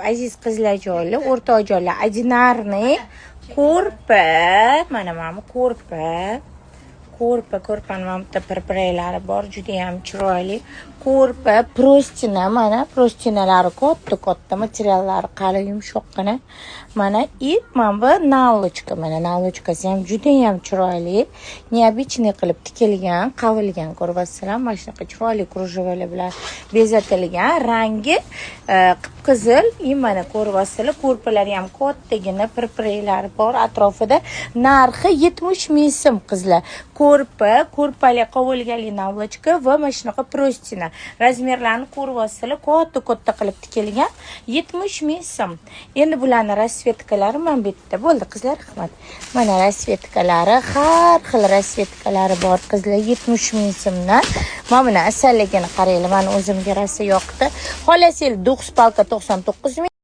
Aziz qizlarjonlar, o'rtoqjonlar, одинарный ko'rpa, mana bu ko'rpa. Ko'rpa, ko'rpani mana bitta pirpiraklari bor, judayam chiroyli. Ko'rpa, простыня, mana простыня lari katta katta, materiallari qalin, yumshoqqina. Mana и mana bu наволочка, mana наволочка si ham judayam chiroyli. Необычный qilib tikilgan, qavilgan, ko'ryapsizlar, mana shunaqa chiroyli кружева lar bilan bezatilgan, rangi qip-qizil. И mana ko'ryapsizlar, ko'rpalari ham kattagina, pirpiraklari bor atrofida. Narxi 70 ming so'm, qizlar. Ko'rpa, ko'rpali qovilganli наволочка va mana shunaqa простыня. Размер larni ko'ryapsizlar, katta katta qilib tikilgan, 70 ming so'm. Endi bularni расцветка lari mana bu yerda. Bo'ldi, qizlar, rahmat. Mana расцветка lari, har xil расцветка lari bor, qizlar, 70 ming so'mdan. Mana buni asalligini qaranglar, mani o'zimga rosa yoqdi. Xohlasangiz двухспалка 99 ming.